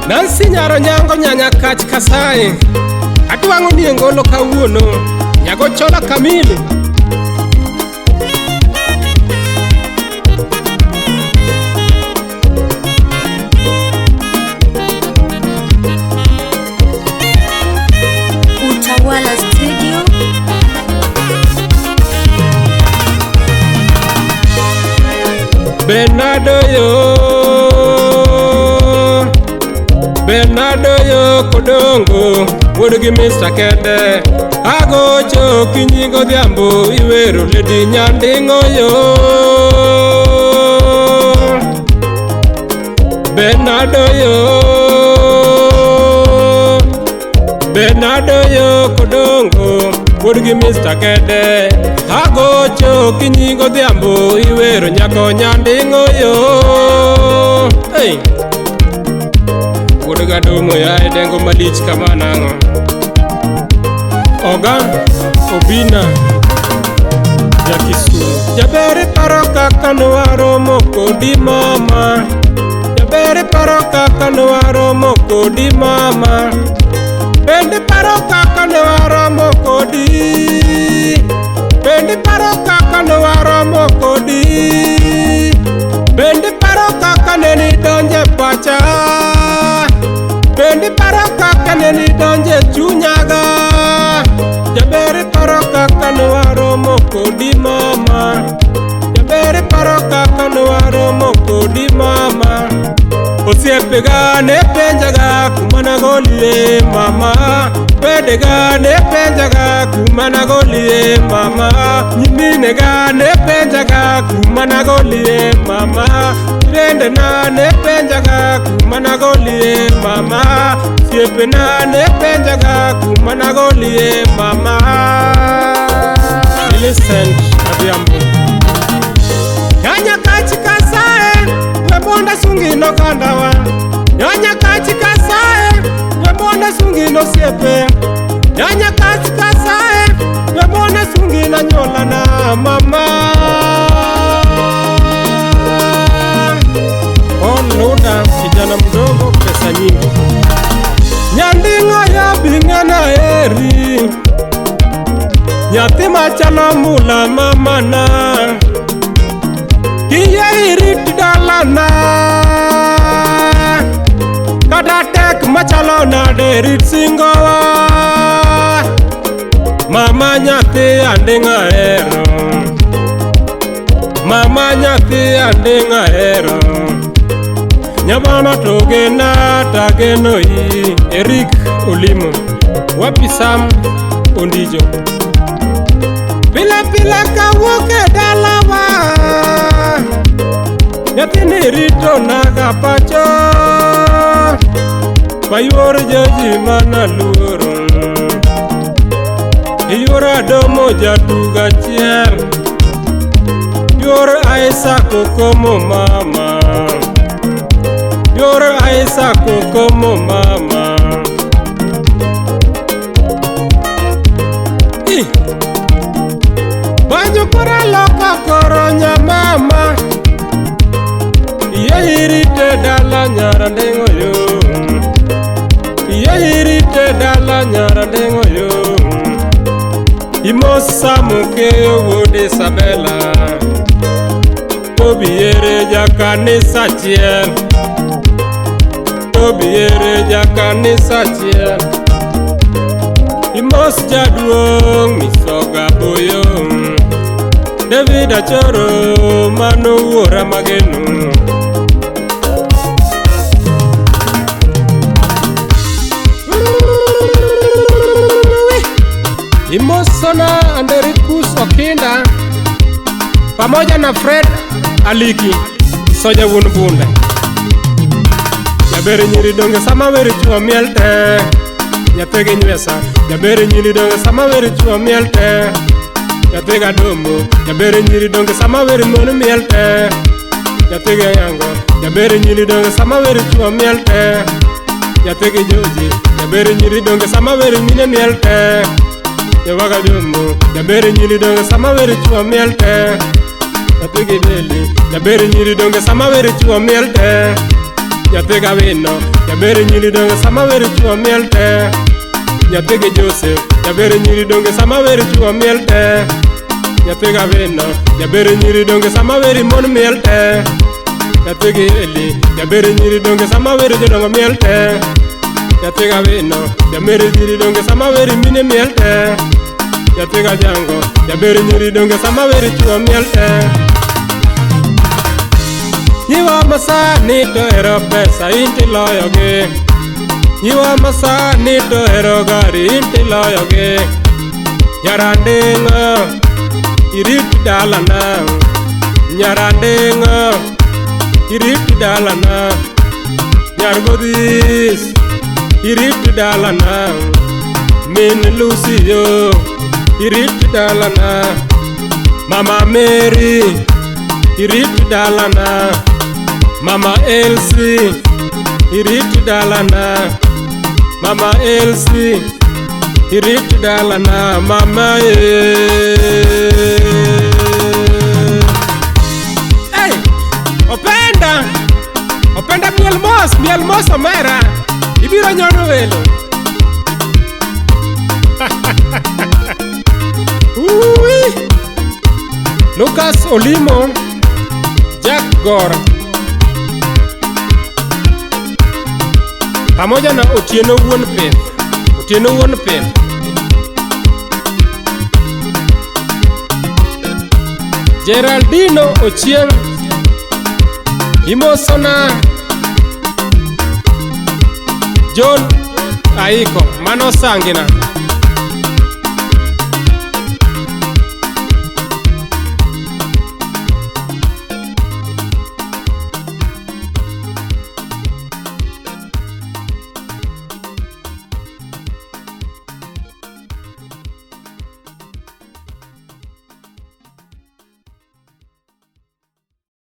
Nancy Nyaro Nyango Nyanya Kach Kasai. Adwang'o ni engolo kawuono. Nyagochola kamili. Utawala Studio. Bernardo yo, Bernardo yo Kodongo, wuod gi Mr. Kede. Agocho okinyi godhiambo iwero Lady Nyanding'o yo. Bernardo yo, Bernardo yo Kodongo, wuod gi Mr. Kede. Agocho okinyi godhiambo iwero nyako Nyanding'o yo. Hey. Wuod Gadomo yae dengo malich kama nang'o. Oga Obina Jakisumu. Jaber iparo kaka ne waromo kodi mama. Jaber iparo kaka ne waromo kodi mama. Bende iparo kaka ne waromo kodi. Bende iparo kaka ne waromo kodi. Bende iparo kaka ne nidonje pacha. Bende iparo kaka ne nidonje chunyaga. Jaber iparo kaka ne waromo kodi mama. Jaber iparo kaka ne waromo kodi mama. Osiepega ne penjaga kuma nagolie mama. Wedega ne penjaga kuma nagolie mama. Nyiminega ne penjaga kuma nagolie mama. Jirendena ne penjaga kuma nagolie mama. Osiepena ne penjaga kuma nagolie mama. Millicent Adhiambo. Nyanya kachi kasae, webonda sungino kandawa. Nyanya kachi kasae, webonda sungino siepe. Nyanya kachi kasae, webonda sungino nyola na mama. Oluda kijana mdogo pesa nyingi. Nyanding'o ya bing'ana eri. Nyathi machalo mula mamana. Kiyie irit dalana. Kata tek machalo nade rit singowa. Mama nyathi anding'o ahero. Mama nyathi anding'o ahero. Nyabana to gena tageno i. Eric Olimo. Wapi Sam Ondijo. Pile pile kawuok e dalawa. Nyathini rito naga pacho. Mayuor joji mana luoro. Iyuor Adomo jatugo achiel. Yuor Isaac Okomo mama. Yuor Isaac Okomo mama. Banjo kora loka koro nyamama. Iye irite dala nyara ndeng'o yo. Iye irite dala nyara ndeng'o yo. Imosa Mukeyo wuod Isabella. Tobiere jakanisa achiel. Tobiere jakanisa achiel. Imos jaduong' Misoga Boyo. David Achoro mano wuora mageno. Imosona Andericus Okinda pamoja na Fred Aliki Soja wuon bunde. Jaber nyiri donge sama wer chuo miel te. Nyathi gi nywesa. Jaber nyiri donge sama wer chuo miel te. Nyathi gadomo. Jaber nyiri donge sama wer mon miel te. Nyathi gi yango. Jaber nyiri donge sama wer chuo miel te. Nyathi gi joji. Jaber nyiri donge sama wer mine miel te. Nyawaga domo. Jaber nyiri donge sama wer chuo miel te. Nyathi gi beli. Jaber nyiri donge sama wer chuo miel te. Nyathi gawino, jaber nyiri donge sama wer chuo miel te. Nyathi gi Joseph, jaber nyiri donge sama wer chuo miel te. Nyathi gawino, jaber nyiri donge sama wer mon miel te. Nyathi gi Eli, jaber nyiri donge sama wer jodongo miel te. Nyathi gawino, jaber nyiri donge sama wer mine miel te. Nyathi gajango, jaber nyiri donge sama wer chuo miel te. Nyiwa masani to hero pesa inti loyogi. Nyiwa masani to hero gari inti loyogi. Nyaranding'o irit dalana. Nyaranding'o irit dalana. Nyargodhis irit dalana. Min Lucio irit dalana. Mama Mary irit dalana. Mama Elsie irit dalana. Mama Elsie irit dalana. Mama Hey, Openda, Openda miel mos omera. Ibiro nyono welo. Ui. Lucas Olimo, Jack Gor pamoja na Otieno wuon pith. Otieno wuon pith. Geraldino Ochieng imosona. John Aiko mano Sangina.